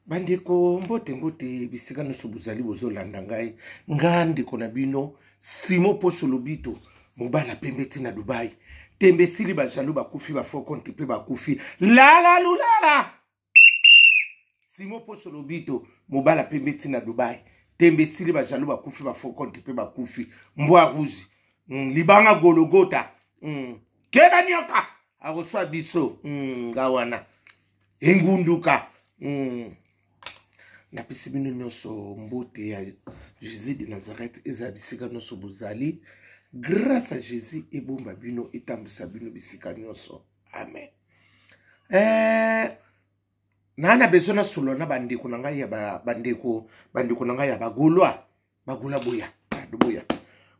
Bandeko, mbote mbote bisika nyonso bozali bozolanda ngai. Nga ndeko na bino Simo Poso Lobito, mobala pembe ti na Dubai. Tembe esili, bajaloux bakufi, bafaux compte mpe bakufi. Lala lulala. Simo Poso Lobito, mobala pembe ti na Dubai. Tembe esili, bajaloux bakufi, bafaux compte mpe bakufi. Mbwa rouge, libanga Gologota. Keba nyoka akoswa biso. Nga wana engunduka. Napesi bino nyonso mbote ya Jésus de Nazareth. Eza bisika nyonso bozali, grâce à Jésus ebomba bino, etambwisa bino bisika nyonso. Amen. Naa na besoin nasolola na bandeko na ngai ya bandeko na ngai ya bagaulois. Bagaulois, boya boya,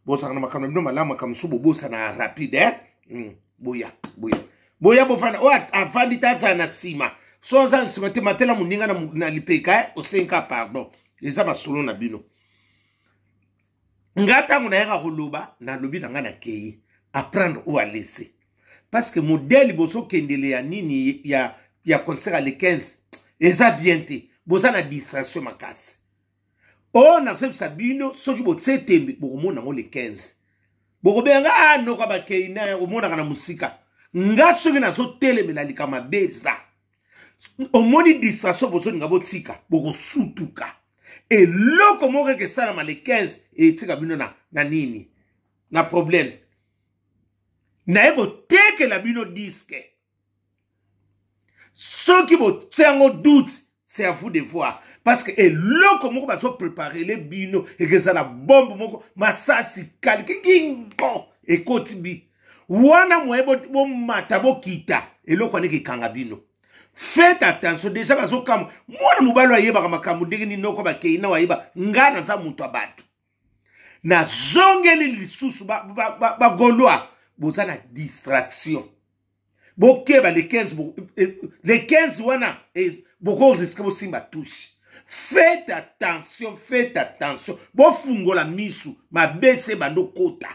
bozalaka na makambo na bino malamu, makambo mosusu bobosana rapide, eh? Boya boya boya, bofanda. Oyo avandi te azala na nsima. So oza na nsima te, matela moninga na lipeka, eh? Osenga pardon, eza masolo na bino. Nga ntango nayaka koloba, nalobi na nga nakei apprendre ou à laisser, parce que modèle bozokendele ya nini ya concert ya le 15 eza bien te. Boza na distraction makasi. Oyo nazoyebisa bino, soki botie tembe, bokomona yango le 15. Bokobenga nga noka bakei na omonaka na mosika. Nga soki nazotelemela likambo mabe, eza omoni distraction bozolinga botika, bokosutuka. Eloko moko eke esalama le 15 etika bino na nini, na problème. Naye kotekela bino disque, soki botia yango doute, c'est à vous de voir, parce que eloko moko bazopreparele bino ekezala bombe moko, masasi kaliki ngingo ekoti bi wana moye bomata bokita, eloko wana ekekanga bino. Faites attention. Déjà bazokamwa, mwana mobali ayebaka makambo ndenge nini, noko bakei na ayeba. Nga naza moto ya bato, nazongeli lisusu. Bagaulois, boza na distraction, bokeba. Le 15, le 15 wana bokorisquer bosimba touche. Faites attention, faites attention, bofungola misu. Mabe se ebandi okota,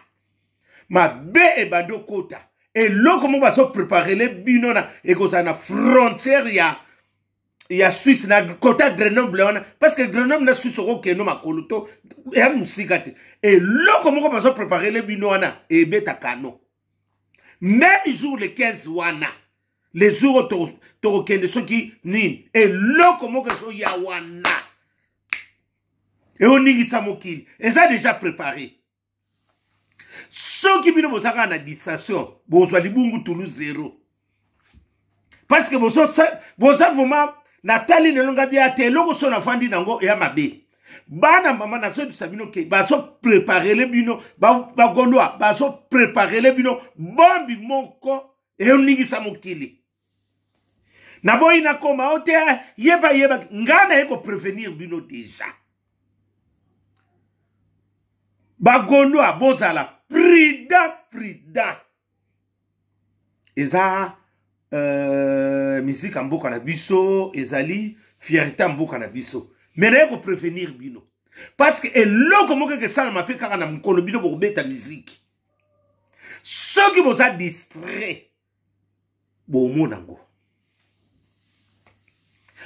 mabe ebandi okota. Eloko moko bazopreparele bino na ekozala na frontière ya Suisse, na kota Grenoble wana, parce que Grenoble na Suisse okokende makolo to ya mosika te. Eloko moko bazopreparele bino wana ebeta kano même jour le 15 wana, le jour oyo tokokende soki nini. Eloko moko ezoya wana eoningisa mokili, eza déjà préparé. Soki bino boza kaka na distraction, bozwa libungu tulu zero, parce que boza vraiment. Natali lelo, nga bia te, eloko so nafandi nango eya mabe. Bana mama, nazoyebisa bino ke bazopreparele bino, bagaulois, bazopreparele bino bombi moko eoningisa mokili. Naboyi nakoma o te, yeba yeba, nga naye koprévenir bino déjà. Bagaulois, bozala prudent, prudent. Eza musique ya mboka na biso, ezali fierté ya mboka na biso, mais naye koprévenir bino parce que eloko moko eke esalama mpe kaka na mokolo bino bokobeta miziki. Soki boza distrait, bomona yango,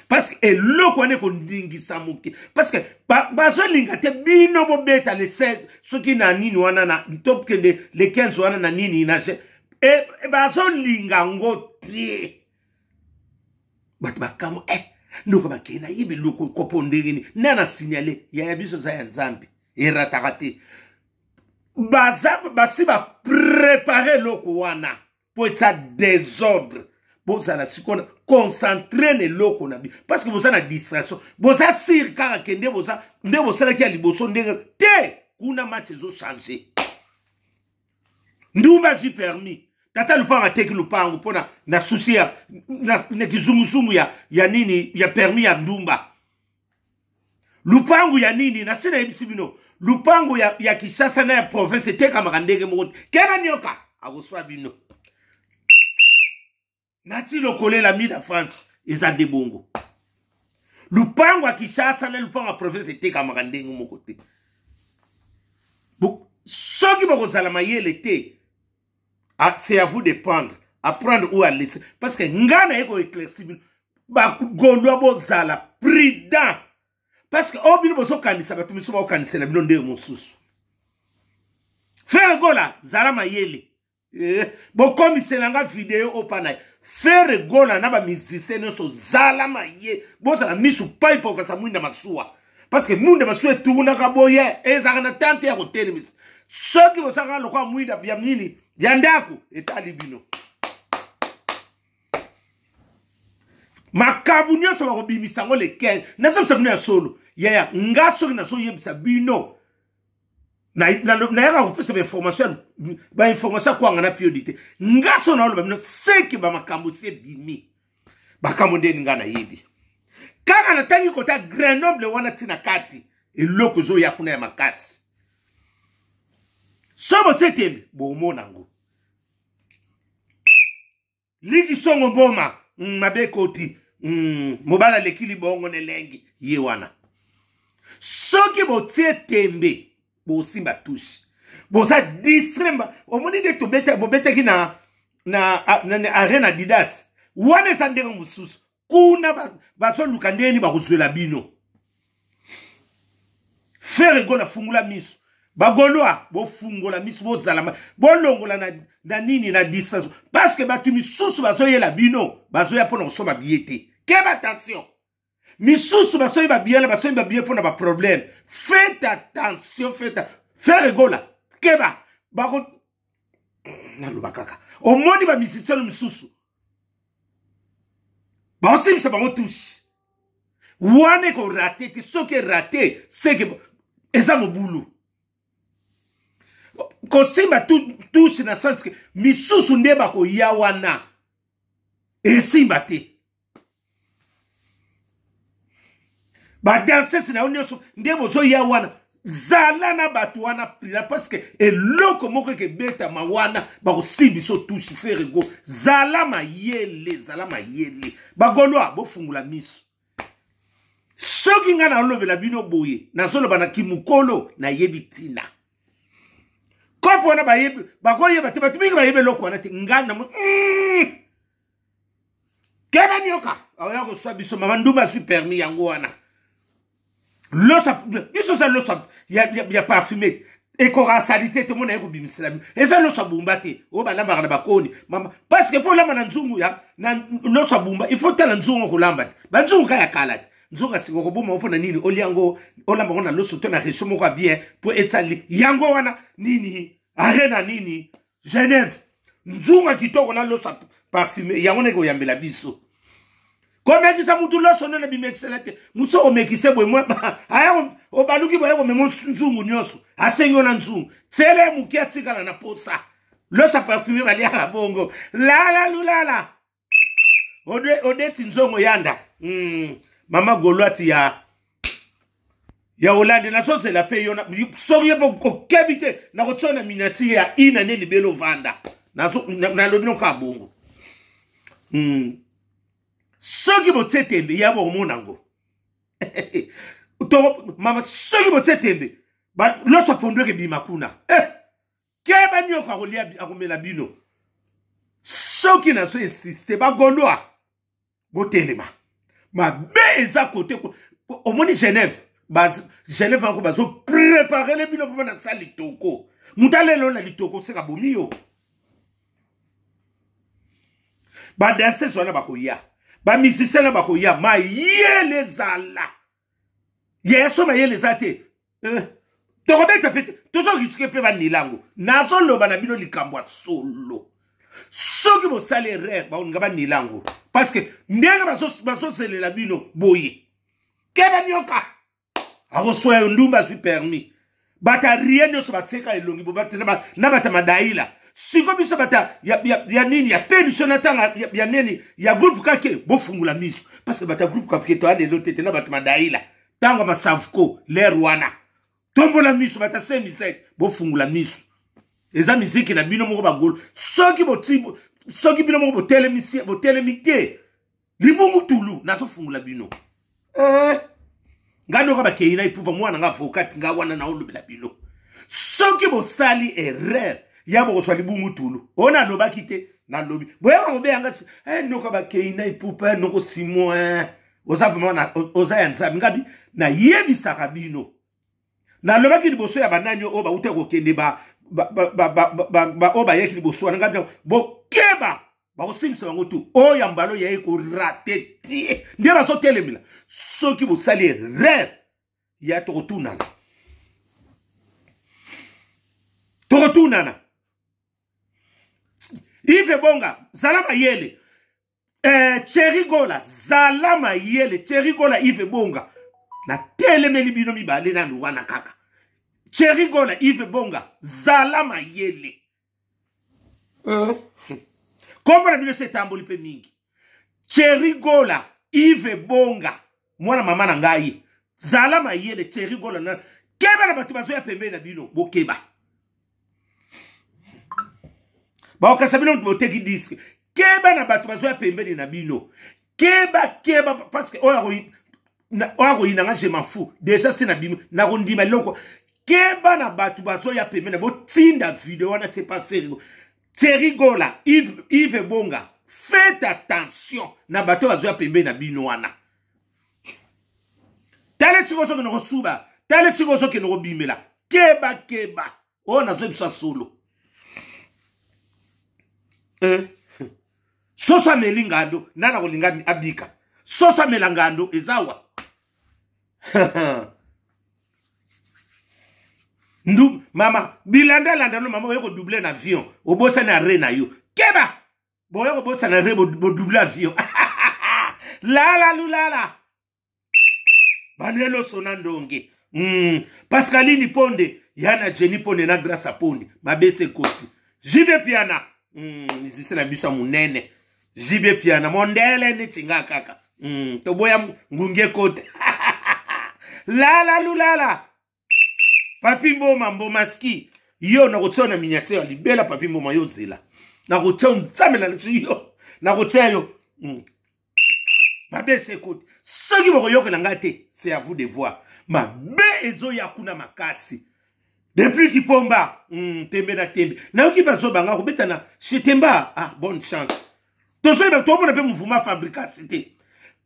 parce que eloko wana ekoningisa moke, parce que bazolinga te bino bobeta le 16 soki na nini wana, na tokende le 15 wana na nini na bazolinga yango te. Bato bakamwa, ndoko bakei nayebi eloko kopo ndenge nini nde na signale yaya biso eza ya Nzambe, erataka te. Baza basi baprépare eloko wana mpo etia désordre. Bozala sikoyo concentré na eloko na bino, parce que boza na distraction, boza sûr kaka ke nde boza nde bosalaki ya liboso ndenge te. Kuna match ezochange. Ndumba azwi permis, tata lupango ateki lupango mpona na susi ya na kizunguzungu ya nini, ya permis ya ndumba. Lupangu ya nini? Nasi nayebisi bino, lupangu ya Kinshasa na ya province etekamaka ndenge moko te. Kena nioka akoswa bino nati lokolela mi na France, eza nde bongo. Lupango ya Kinshasa na lupango ya province etekamaka ndenge moko te. Soki bokozala mayele te, c'est à vous de prendre, à prendre ou à laisser, parce que nga naye koéclaircir bino. Bagaulois, bozala. prudent, parce que oyo bino bozokanisa, bato misusu bakokanisela bino ndenge mosusu. Ferre Gola, zala mayele. Bokomisela nga video oyo mpa na ye Ferre Gola na bamusicien nyonso, zala maye, bozala misu pai pokasa mwinda masuwa, parce que mwinda masuwa etunaka boye, ezalaka na tante ya kotelemisa. Soki bosalaka lokola mwinda ya nini ya ndako, etali bino. Makambo nyonso bakobimisa yango le 15. Nazobisa bino ya solo, yaya nga soki nazoyebisa bino, nayaka kopesa bainformation, bainformation ya kwanga na piodi te. Nga so naoloba bino seke bamakambo si ebimi, makambo ndeni nga nayebi kaka natangi kota Grenoble wana ntina kati eloko ezoya kuna ya makasi. So botie tembe, bomona yango. Liki songo mboma mabe ekoti, mobali aleki libongo na elengi ye wana. Soki botie tembe, bosimba touche, boza distrait. Omoni nde bobetaki na arena Adidas wana, eza ndenge mosusu. Kuna bazoluka ndenge nini bakozwela bino. Ferre Gola, fungula miso. Bagaulois, bofungola miso, bozala, bolongola na nini, na distance, parce que bato misusu bazoyela bino, bazoya mpona kosomba billet te. Keba, attention, misusu basoyi babillet na basoyi babillet mpona baproblème. Faites attention, faites. Ferre Gola, keba, bako naloba kaka, omoni bamusicien misusu baosimbisa bango touche wana, ekorater te. Soki erater, seke eza mobulu. Kosimba touche na sens ke misusu nde bakoya wana, esimba te. Badanseuse na yo nyonso nde bozoya wana, zala na bato wana prudent, parce que eloko moko ekebetama wana, bakosimba biso touche. Ferre Gola, zala mayele, zala mayele. Bagaulois, bofungula miso. Soki ngai nalobela bino boye, nazoloba na kimokolo, nayebi ntina kopo wana. Bayebi, bakoyeba te. Bato mingi bayebi eloko wana te. Ngai na keba nioka aoya koswa biso. Mama ndumba azwi permis yango wana. Loso biso eza loso ya parfume, ekoka saleté te. Mona ye kobimisela bino, eza loso ya bumba te oyo balambaka na bakoni, mama, parce que mpo olamba na nzungu ya na loso ya bumba, il faut tala nzungu okolamba te. Banzungu ka ya kala te, nzungu ya sika okoboma mpo na nini? Olia yango, olamba yango na loso to na réchaud moko ya bien mpo etali yango wana nini, arena nini, Genève. Nzunga kitoko na loso parfume yango ndenge oyambela biso. Komekisa mutu loso nde na bimekisela te. Mutu soki omekise boye, aya obaluki boye, komema nzungu nyonso, asengi yo na nzungu, tsele moke, atikala na posa. Loso parfume baliaka bongo, lala lulala odeti nzongo yanda. Mama golwati ya Hollande, nazozela mpe yo. Soki ye mpe okebi te, nakotia na miniature ya ina ne libela ovanda. Nalobi noka bongo. Soki botie tembe ya bokomona yango. Mama, soki botie tembe, loso pondu ekebima kuna. Keba nioka akolia, akomela bino. Soki nazo insiste, bagaulois, botelema, mabe eza kote. Omoni Genève, Genève yango bazopreparele bino mpo na sa litoko. Moto alelo na litoko seka bomi yo. Badanseuse wana bakoya, bamusicien wana bakoya, mayele ezala yaya. So mayele eza te, tokobeta mpe te, tozoriske mpe banilango. Nazoloba na bino likambo ya solo. Soki bosali erreur, baolinga banilango, parce que ndenge bazoselela bino boye, keba nioka akoswaya yo. Ndumba azwi permis, bato arie nyonso batieka elongi na bato madaila. Siko biso bato ya nini ya pénition na ntanga ya nini ya groupe kake, bofungula miso, parce que bato ya groupe kake toya lelo tete na bato madaila ntango masavuko lere wana. Tombola miso, bato ya 57, bofungula miso. Eza miziki na bino moko bagolo. Soki boti, soki bino moko botelemi te, libungu tulu. Nazofungula bino. Ngai ndoka bakei na ipupa mwana nga avocat nga wana naolobela bino. Soki bosali erreur ya bokozwa libungu tulu oyo nalobaki te, nalobi boyaka kobeyanga ndoka bakei na ipupa, noko Simon. Oza vraiment na, oza ya Nzambe. Ngabi nayebisaka bino. Nalobaki liboso ya banani oyo bauta kokende ba ba oyo bayaki liboso wana, ngabi bokeba, bakosimbisa bango tu. Oyo ya mbalo yaye korate te nde bazotelemela. Soki bosali erreur ya tokotunana, tokotunana. Yves Bonga, zala mayele. Thierry Gola, zala mayele. Thierry Gola, Yves Bonga, natelemeli bino mibale nanu wana kaka. Thierry Gola, Yves Bonga, zala mayele. Kombo na bino se etamboli mpe mingi. Thierry Gola, Yves Bonga, mwana mama na ngai, zala mayele. Thierry Gola na keba na bato bazoya pembeni na bino, bokeba. Bakokasa bino boteki diske. Keba na bato bazoya pembeni na bino. Keba, keba, parce que oyo akoyina nga, je m'en fous. Déjà se na bino nakondima eloko. Keba na bato bazoya pembeni na botinda video wana te pa Ferre. Thierry Gola, Yves Bonga, faites attention na bato bazoya pembeni na bino wana. Tala esika ozokende kosuba, tala esika ozokende kobimela. Keba, keba. Oyo nazoyebisa solo. Soso ameli ngando, nana kolinga abika. Soso amela ngando ezawa. Ndu mama bilanda landa no mama oye ko doubler na avion, obosani arrêt na yo. Keba! Boye kobosana re bodouble avion. Lala lulala. Balelo sona ndonge. Pascaline Ponde, yana Jenny Ponde na Grâce Ponde, mabese koti. JB Piana, musicien na biso munene. JB Piana, mondele neti nga kaka. Toboya ngunge kote. Lala lulala. Papi Mboma, Mboma ski. Yo nakotia na miniature ya libela Papi Mboma, yo zela. Nakotia nzambe na leki yo. Nakotia yo. Mabe se kote. Soki bokoyokela nga te, c'est à vous de voir. Mabe ezoya kuna makasi. Depuis Kipomba, tembe na tembe. Nayoki bazobanga kobeta na chez Temba. Ah, bonne chance. Tozoyeba tomona mpe mouvement fabrication te.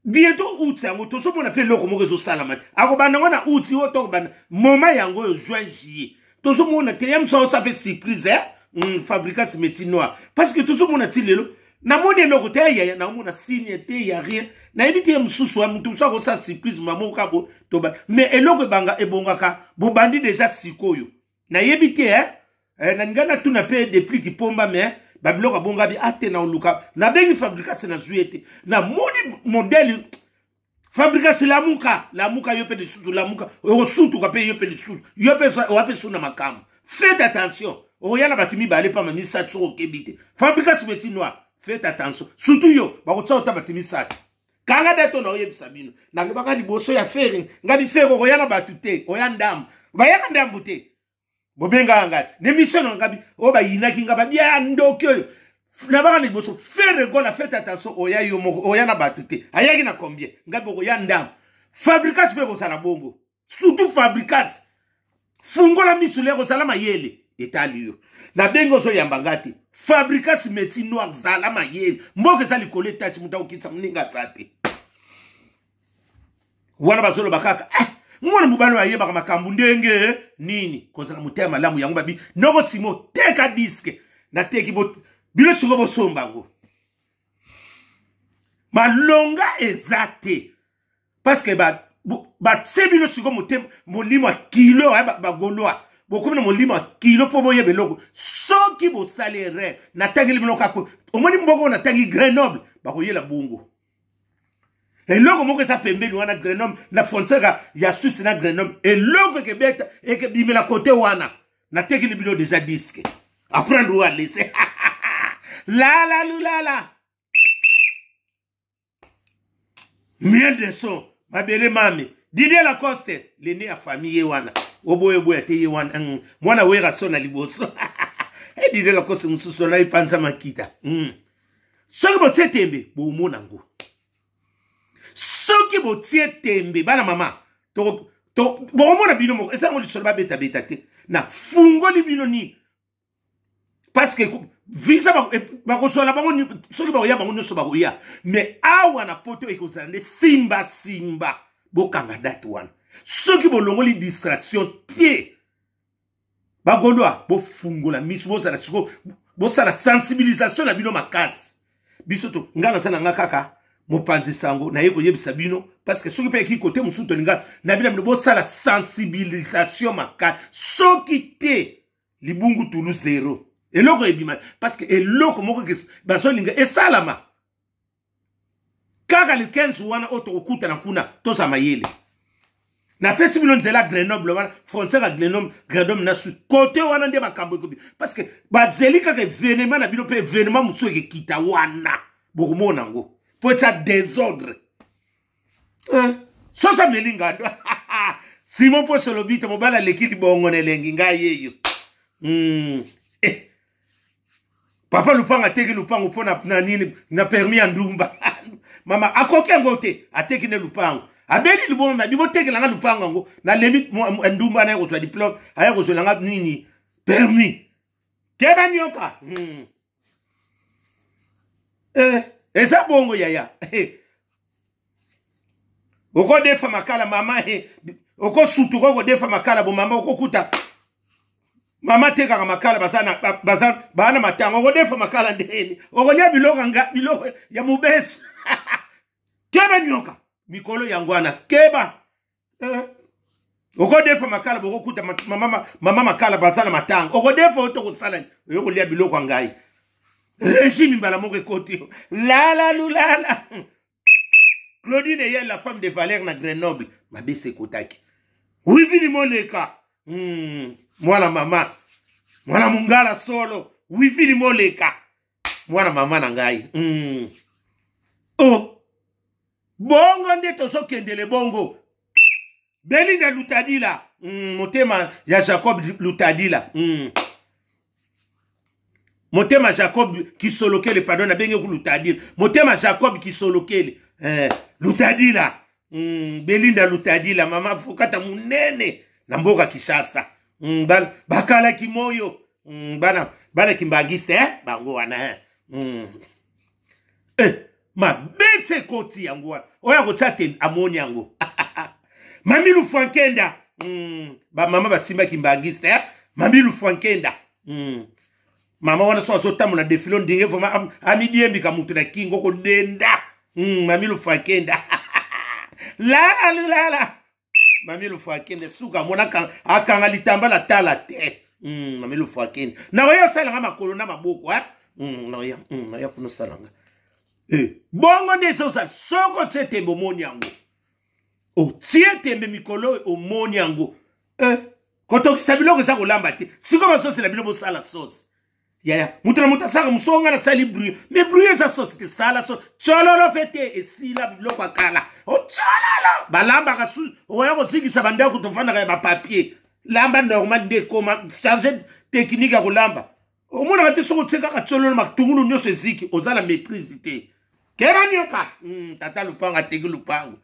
Bientôt août yango tozomona mpe eloko moko ezosalama te. Akobanda ngo na août oyo tokobanda moment yango oyo juin juillet. Tozomona te ya mosu aosa mpe surprise, eh? Fabrication métier noir. Parce que tozomona ti lelo namoni eloko te yaya, naomona signe te ya rien. Nayebi te ye mosusu wa motu mosusu akosala surprise mama kabo toba. Mais eloko ebanga ebongaka bobandi déjà sikoyo. Nayebi te, eh? Nalinga natuna mpe depuis Kipomba, mais babiloko abongabi ate na oluka. Nabengi fabrication nazwi ye te. Namoni modèle fabrication lamuka, lamuka yo mpe lisusu lamuka, okosutuka mpe yo mpe lisusu, yo mpe oya mpe suna makambo. Faites attention, okoya na bato mibale pamba misato soki okebi te. Fabrication métier noir, faites attention. Surtout yo, bakotia ota bato misato. Kanga dato na oyebisa bino. Nalobaka liboso ya Ferre, ngabi Ferre okoya na bato te, oya ndambu. Bayaka ndambu te. Bobengaka nga ti. Na émission na ngabi, oyo bayinaki nga babia ya ndoki oyo. Nabaka na liboso Ferre Gola, faites attention, oya yo moko, oya na bato te. Ayaki na combien? Ngabi okoya ndambu. Fabrication mpe kozala bongo. Surtout fabrication. Fungola miso lero zala mayele etali yo. Nabengi ozoyamba nga te. Fabrication métier noir zala mayele. Mboka eza likolo etachi moto akokitisa moninga aza te. Wana bazoloba kaka, mwana mobali oyo ayebaka makambo ndenge nini kozala motema malamu yango babi noko simo teka disque nateki bino siko bosomba yango. Malonga eza te parce que batie bino siko motema molimo ya kilo, bagolois bokomi na molimo ya kilo mpo boyeba eloko. Soki bosali erreur, natangeli bino kaka omoni mboko natangi Grenoble, bakoyela bongo. Eloko moko eza pembeni wana Grenoble na frontière ya Suisse na Grenoble, eloko ekebeta ekebimela kote wana. Natekeli bino déjà disque, apprendre ou à laisser. La la lulala miel de son mabele mami Didier Lacoste l'aîné ya famille ye wana oboye boya te ye wana mwana wera so na liboso. Didier Lacoste mosusu na epanza makita. Soki botie tembe bomona ngo. Soki botie tembe bana mama to bomona bino moko esango lisolo babeta beta te. Na fungoli bino nini? Parce que visa bakozwa na bango, soki bakoya bango nyonso bakoya, mais awa na poto ekozala nde simba simba. Bokanga date wana, soki bolongoli distraction te, bagolwa bofungola miso, bozala sikoyo, bosala sensibilisation na bino makasi. Biso to ngai naza na nga kaka mopanzi sango, naye koyebisa bino, parce que soki mpe eki kote mosusu tolinga na bino bino bosala sensibilisation makasi. Soki te, libungu tulu zero, eloko ebima, parce que eloko moko bazolinga esalama kaka le 15 wana oyo tokokutana kuna. Toza mayele, napesi bino nzela Grenoble wana, frontière ya Grenoble, Grenoble na su kote wana nde makambo ekobi, parce que bazeli kaka evenema na bino, mpe evenema mosusu ekekita wana, bokomona yango mpo etya desordre eh. Soso ameli ngando. Simon Poso olobi te, mobali aleki libongo na elengi, ngai yeyo. Eh. Papa lupango ateki lupango mpo na, na nini? Na permis ya ndumba. Mama akoki yango te, ateki nde lupango, abeli libongo na bimo, tekela nga lupango yango, nalembi ndumba, naye kozwa diplome, aya kozwela nga nini? Permis. Keba nioka. Eh, eza bongo yaya eh. Okodefa makala mama eh. Okosutuka, okodefa makala bo mama, okokuta mama atekaka makala, baza na, baza baa na matanga, okodefa makala ndeni, okolia biloko nga biloko ya mobesu. Keba nyoka, mikolo yango wana, keba eh. Okodefa makala, bokokuta mama, mama makala baza na matanga, okodefa oyo tokosala, oyo kolia biloko ya ngai, régime mbala moko ekoti lala lulala. Claudine Eyel, la femme de Valère na Grenoble, mabese ekotaki. Wivini Moleka, mwana mama, mwana mongala solo, Wivini Moleka, mwana mama na ngai. Oh, bongo nde tozokendele bongo. Belinda Lutadila, motema ya Jacob Lutadila. Motema Jacob Kisolokele, pardon, nabenge ku Lutadila. Motema Jacob Kisolokele. Eh, Lutadila. Belinda Lutadila, mama fokata munene na mboka Kinshasa. Bakalaki moyo. Bana bana kimbangiste eh? Bango wana eh? Eh, mabese ekoti yango wana, oyo akotia te amoni yango. Mami Lufankenda, bamama basimbaki mbangiste eh? Mami Lufankenda, mama wana so azotambola defile ndenge vraiment amidiembika moto na kingo kodenda. Mami Lufankenda, lala lala, mami Lufankenda suka amona akanga litambala tala te. Mami Lufankenda, nakoya osalanga makolo na maboko eh? Nakoya naya kuna osalanga eh. Bongo nde ezosala, soki otie tembe omoni yango, otie tembe mikolo omoni yango eh. Kotokisa biloko eza kolamba te. Sikoyo bazosela bino bosala sauce yaya, moto na moto asalaka mosu. Nga nasali bruye, mais bruye eza sauce te. Sala sauce tsololo mpe te, esila biloko ya kala otsololo balambaka su, okoya kozikisa bandako tofandaka ya bapapier. Lamba normal nde ekoma change technique ya kolamba, omonaka te. Soki otie kaka tsololo, matungulu nyonso eziki, oza na maîtrise te. Keba nyoka. Tata lupango ateki lupango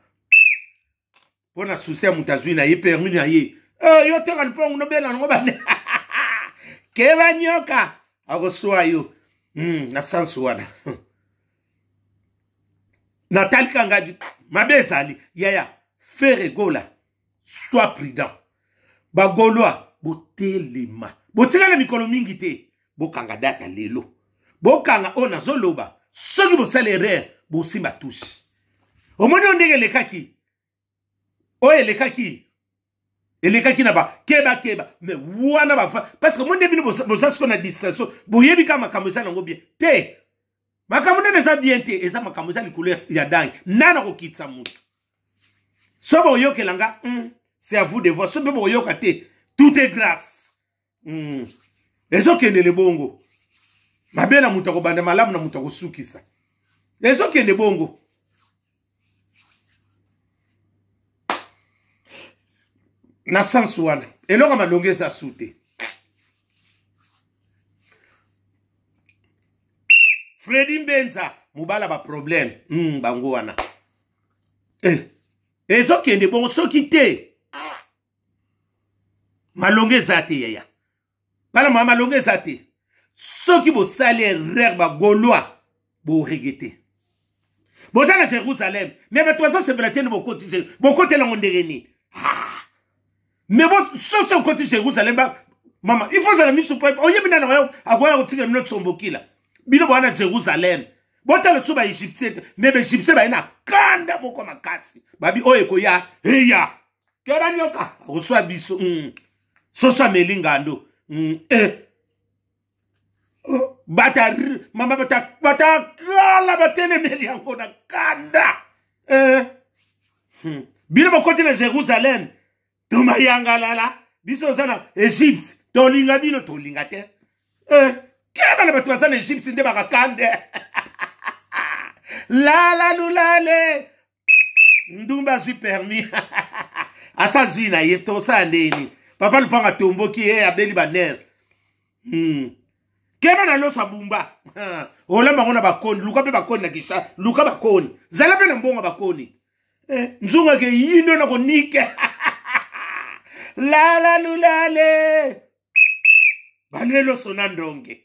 mpo na susi ya moto azwi na ye permis na ye. Eh, yo teka lupango nobela nango bane. Keba nyoka akoswa yo. Na sansi wana natalika ngai mabe ezali yaya. Ferre Gola, sois prudent. Bagaulois botelema, botikala mikolo mingi te, bokanga data lelo, bokanga oyo nazoloba. Soki bosala erreur, bosimba touche. Omoni oyo ndenge elekaki, oyo elekaki, elekaki na ba keba keba, mais wana ba parce que monde bino boza siko na distraction, boyebi kaka makambo eza nango bien te. Makambo nene eza bien te, eza makambo eza likolo ya dange. Nana kokitisa motu so boyokela nga, c'est à vous de voir. So mpe bokoyoka te, tout est grâce. Ezokendele bongo, mabe na moto akobanda, malamu na moto akosukisa, ezokende bongo. Na sens wana eloko ya malonga eza su te. Fredi Mbenza, mobala baproblème, bango wana eh, ezokende bongo. Soki te, malonga eza te yaya, bana mama, malonga eza te. Soki bosali erreur bagaulois boregete. Boza na Jérusalem, mais bato bazosepela te nde bokoti, bokotela yango ndenge nini? Ah. Mais sosi okoti Jérusalem ba mama, il faut ozala miso po oyebi nani akoya kotikela bino tsombokila. Bino boa na Jérusalem. Botala so ba Égyptien te, mais ba Égyptien baye na kanda moko makasi. Babi oyo ekoya, eya. Keba nyoka, akoswa biso. Soso ameli ngando. Eh. Oh, bata mama bata bata kala batelemeli yango na kanda. Eh. Bino bokoti na Jérusalem, tomayangalala, biso oza na Egypte, tolinga bino tolinga te. Eh, keba na bato baza na Egypte nde bakakande. Lala lulale. Ndumba azwi permis. Asa azwi na ye, tosala ndeni. Papa Lupanga atomboki ye, abeli ba nerf. Keba na loso abumba. Olamba ngo na bakoni, luka pe bakoni na kisha, luka bakoni. Zala pe na mbongo bakoni. Nzunga ke yindo na konike. Lala lulale. Balelo sona ndonge.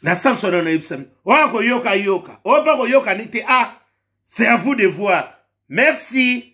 Na Samson na yebisa. Oya koyoka yoka. Opa koyoka ni te. Ah, c'est à vous de voir. Merci.